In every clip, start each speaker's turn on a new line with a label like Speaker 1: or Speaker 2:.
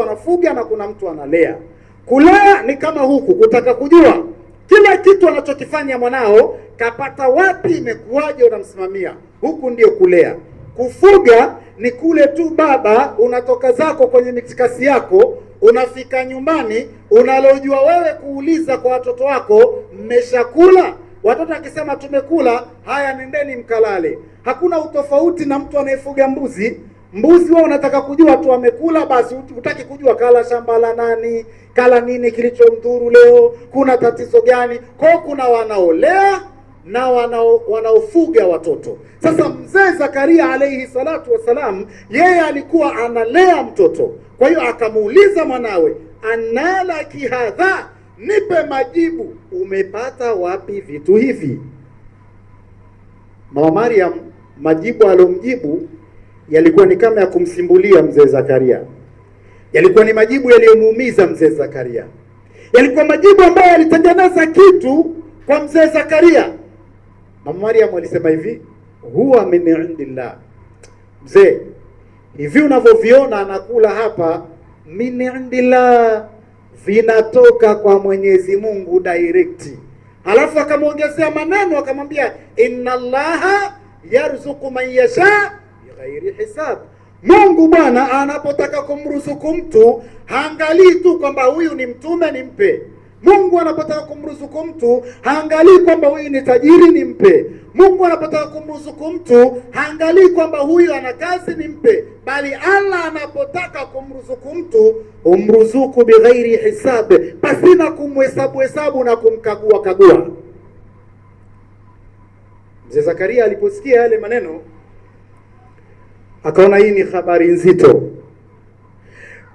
Speaker 1: Anafuga na kuna mtu analea. Kulea ni kama huku kutaka kujua kila kitu anachokifanya mwanao, kapata wapi, imekuwaje, unamsimamia. Huku ndio kulea. Kufuga ni kule tu, baba unatoka zako kwenye mitikasi yako, unafika nyumbani, unalojua wewe kuuliza kwa watoto wako, mmeshakula? Watoto akisema tumekula, haya nendeni mkalale. Hakuna utofauti na mtu anayefuga mbuzi. Mbuzi wao unataka kujua tu amekula basi, hutaki kujua kala shamba la nani, kala nini kilichomdhuru leo, kuna tatizo gani. Kwao kuna wanaolea na wanaofuga watoto. Sasa mzee Zakaria alayhi salatu wassalam, yeye alikuwa analea mtoto, kwa hiyo akamuuliza mwanawe, analaki hadha, nipe majibu, umepata wapi vitu hivi? Mama Mariam majibu aliyomjibu yalikuwa ni kama ya kumsimbulia mzee Zakaria, yalikuwa ni majibu yaliyomuumiza mzee Zakaria, yalikuwa majibu ambayo yalitengeneza kitu kwa mzee Zakaria. Mama Mariam alisema hivi, huwa min indillah. Mzee, hivi unavyoviona anakula hapa, min indillah, vinatoka kwa Mwenyezi Mungu direct. Halafu akamwongezea maneno akamwambia, inna Allaha yarzuqu man yasha bighairi hisab. Mungu bwana anapotaka kumruzuku mtu haangalii tu kwamba huyu ni mtume nimpe. Mungu anapotaka kumruzuku mtu haangalii kwamba huyu ni tajiri nimpe. Mungu anapotaka kumruzuku mtu haangalii kwamba huyu ana kazi nimpe, bali Allah anapotaka kumruzuku mtu humruzuku bighairi hisab, pasina kumhesabu hesabu na kumkagua kagua. Mzee Zakaria aliposikia yale maneno akaona hii ni habari nzito.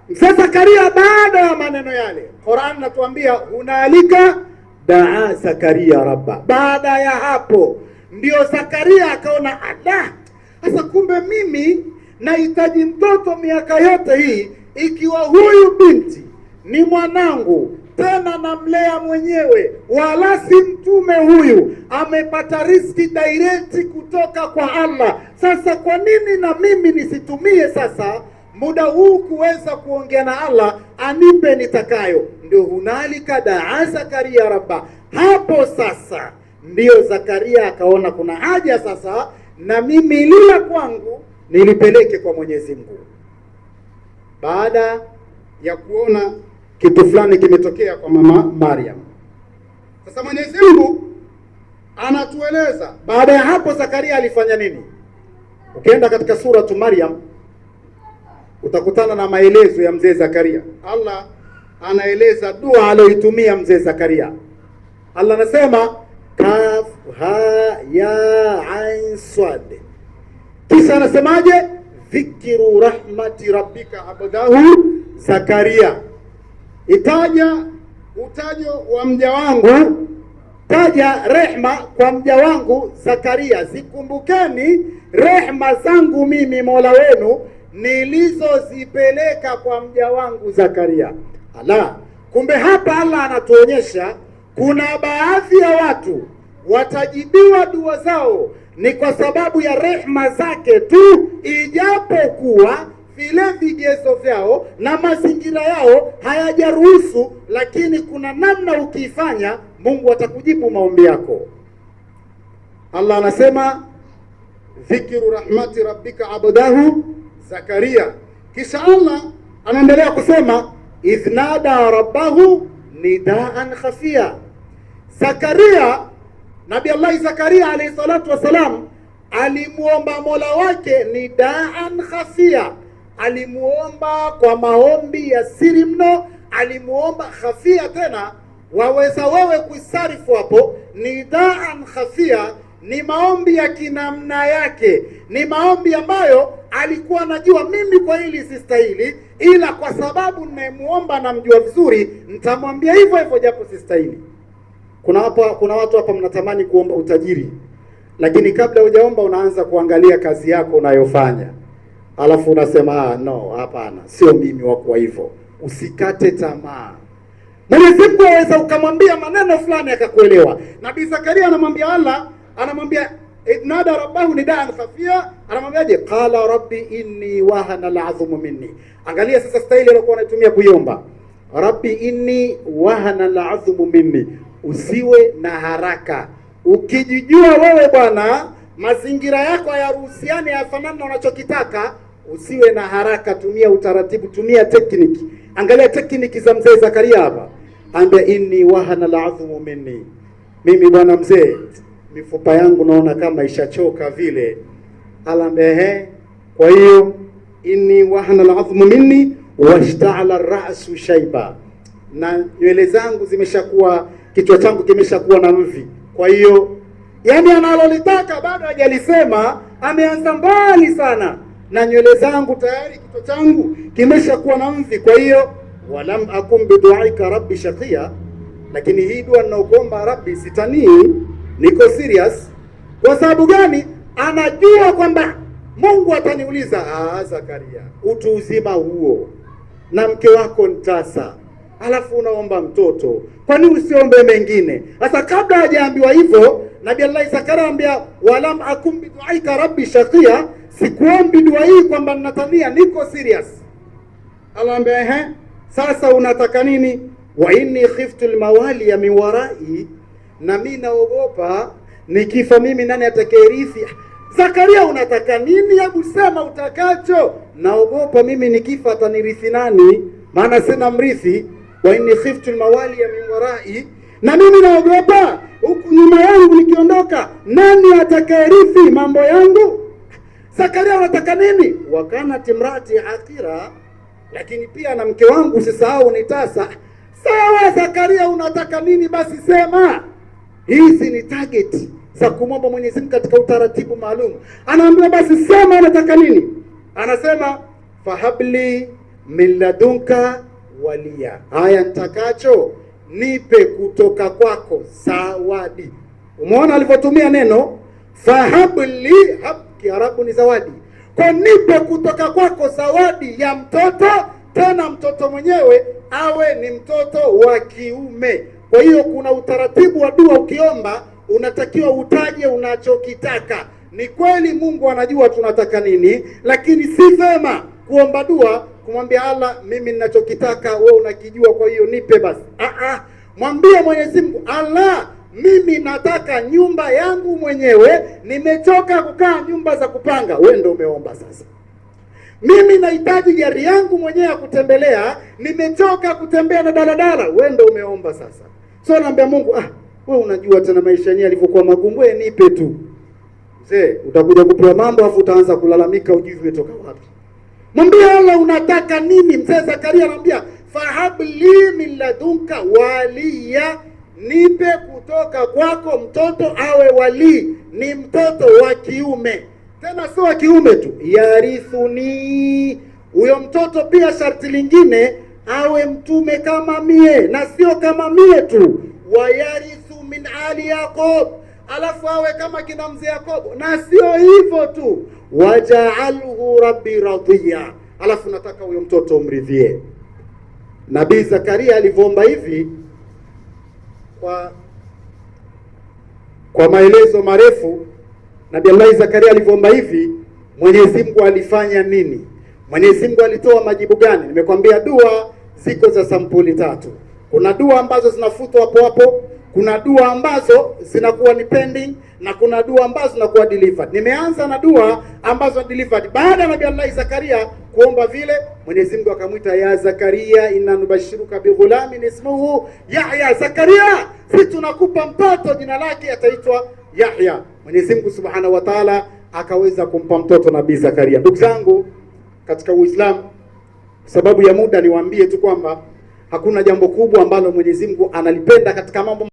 Speaker 1: Mzee Zakaria baada ya maneno yale, Qur'an natuambia hunalika daa Zakaria rabba. Baada ya hapo ndio Zakaria akaona ada, sasa kumbe mimi nahitaji mtoto miaka yote hii, ikiwa huyu binti ni mwanangu tena namlea mwenyewe, wala si mtume huyu, amepata riski direct kutoka kwa Allah. Sasa kwa nini na mimi nisitumie sasa muda huu kuweza kuongea na Allah anipe nitakayo? Ndio hunalika daa Zakaria rabba. Hapo sasa ndiyo Zakaria akaona kuna haja sasa na mimi lila kwangu nilipeleke kwa Mwenyezi Mungu, baada ya kuona kitu fulani kimetokea kwa mama Mariam. Sasa Mwenyezi Mungu anatueleza baada ya hapo Zakaria alifanya nini? Ukienda katika suratu Maryam utakutana na maelezo ya mzee Zakaria. Allah anaeleza dua aliyoitumia mzee Zakaria. Allah anasema kaf ha ya ain swad, kisha anasemaje? Dhikru rahmati rabbika abdahu Zakaria, itaja utajo wa mja wangu, taja rehma kwa mja wangu Zakaria, zikumbukeni rehma zangu mimi Mola wenu nilizozipeleka kwa mja wangu Zakaria. Ala, kumbe hapa Allah anatuonyesha kuna baadhi ya watu watajibiwa dua zao ni kwa sababu ya rehma zake tu, ijapokuwa vile vigezo vyao na mazingira yao hayajaruhusu, lakini kuna namna ukiifanya Mungu atakujibu maombi yako. Allah anasema dhikru rahmati rabbika abdahu Zakaria. Kisha Allah anaendelea kusema idh nada rabbahu nidaan khafia. Zakaria, Nabi Allah Zakaria alayhi salatu wassalam alimuomba Mola wake nidaan khafia, alimuomba kwa maombi ya siri mno, alimuomba khafia. Tena waweza wewe kuisarifu hapo, nidaan khafia ni maombi ya kinamna yake, ni maombi ambayo alikuwa anajua mimi kwa hili sistahili, ila kwa sababu ninayemuomba namjua vizuri, nitamwambia hivyo hivyo japo sistahili. Kuna hapa, kuna watu hapa mnatamani kuomba utajiri, lakini kabla hujaomba unaanza kuangalia kazi yako unayofanya, alafu unasema ah, no, hapana, sio mimi wa kuwa hivyo. Usikate tamaa. Mwenyezi Mungu aweza ukamwambia maneno fulani akakuelewa. Nabii Zakaria anamwambia Allah, anamwambia Idh nada rabbahu nidaan khafia, anamwambiaje? Qala rabbi inni wahana al'azmu minni. Angalia sasa staili aliyokuwa anaitumia kuiomba, rabbi inni wahana al'azmu minni. Usiwe na haraka, ukijijua wewe bwana, mazingira yako hayaruhusiani, hayafanani na unachokitaka, usiwe na haraka, tumia utaratibu, tumia tekniki. Angalia tekniki za mzee Zakaria hapa, ambia inni wahana al'azmu minni, mimi bwana mzee mifupa yangu naona kama ishachoka vile. Alambehe, kwa hiyo inni wahana al'azmu minni washta'ala ar-ra'su shayba, na nywele zangu zimeshakuwa, kichwa changu kimeshakuwa na mvi. Kwa hiyo yani analolitaka bado hajalisema, ameanza mbali sana, na nywele zangu tayari, kichwa changu kimeshakuwa na mvi. Kwa hiyo walam akum biduaika rabbi shaqiya, lakini hii dua ninaokuomba rabbi sitanii, niko serious. Kwa sababu gani? Anajua kwamba Mungu ataniuliza, ah, Zakaria, utu uzima huo na mke wako ntasa, alafu unaomba mtoto, kwani usiombe mengine? Sasa kabla hajaambiwa hivyo, Nabii Allah Zakaria anambia walam akum biduaika rabbi shaqiya, sikuombi dua hii kwamba ninatania, niko serious. Alaambia ehe, sasa unataka nini? Wa inni khiftu almawaliya min warai, na mi naogopa nikifa mimi nani atakayerithi? Zakaria, unataka nini? Hebu sema utakacho. Naogopa mimi nikifa atanirithi nani? Maana sina mrithi. Wa inni khiftu almawaliya min warai, na mimi naogopa huku nyuma yangu nikiondoka, nani atakayerithi mambo yangu? Zakaria, unataka nini? Wakanat imraati akira, lakini pia na mke wangu usisahau ni tasa. Sawa Zakaria, unataka nini? Basi sema. Hizi ni target za kumwomba Mwenyezi Mungu katika utaratibu maalum. Anaambiwa basi sema unataka nini? Anasema fahabli min ladunka waliya, haya nitakacho nipe kutoka kwako zawadi. Umeona alivyotumia neno fahabli, hab Kiarabu ni zawadi, kwa nipe kutoka kwako zawadi ya mtoto, tena mtoto mwenyewe awe ni mtoto wa kiume. Kwa hiyo kuna utaratibu wa dua, ukiomba unatakiwa utaje unachokitaka. Ni kweli Mungu anajua tunataka nini, lakini si vema kuomba dua kumwambia Allah, mimi ninachokitaka wewe unakijua, kwa hiyo nipe basi. Ah ah, mwambie Mwenyezi Mungu, Allah, mimi nataka nyumba yangu mwenyewe, nimechoka kukaa nyumba za kupanga. Wewe ndio umeomba sasa. Mimi nahitaji gari yangu mwenyewe ya kutembelea, nimechoka kutembea na daladala. Wewe ndio umeomba sasa. So naambia Mungu, ah, wewe unajua tena maisha yenyewe yalivyokuwa magumu, wewe nipe tu. Mzee, utakuja kupewa mambo afu utaanza kulalamika, hujui vimetoka wapi. Mwambie Allah unataka nini. Mzee Zakaria anamwambia fahabli min ladunka waliya, nipe kutoka kwako mtoto awe walii, ni mtoto wa kiume, tena sio wa kiume tu, yarithuni. Huyo mtoto pia sharti lingine awe mtume kama mie, na sio kama mie tu, wayarithu min ali Yaqub, alafu awe kama kina mzee Yakobo, na sio hivyo tu, wajaalhu rabbi radhiya, alafu nataka huyo mtoto umridhie. Nabii Zakaria alivyoomba hivi kwa maelezo marefu, Nabii Allah Zakaria alivyoomba hivi, Mwenyezi Mungu alifanya nini? Mwenyezi Mungu alitoa majibu gani? Nimekwambia dua ziko za sampuli tatu. Kuna dua ambazo zinafutwa hapo hapo, kuna dua ambazo zinakuwa ni pending na kuna dua ambazo zinakuwa delivered. Nimeanza na dua ambazo delivered. Baada ya Nabii Allah Zakaria kuomba vile, Mwenyezi Mungu akamwita, ya Zakaria, inna nubashiruka bighulamin ismuhu Yahya. Zakaria, si tunakupa mtoto jina lake ataitwa Yahya. Mwenyezi Mungu Subhanahu wa Ta'ala akaweza kumpa mtoto Nabii Zakaria. Ndugu zangu katika Uislamu, sababu ya muda niwaambie tu kwamba hakuna jambo kubwa ambalo Mwenyezi Mungu analipenda katika mambo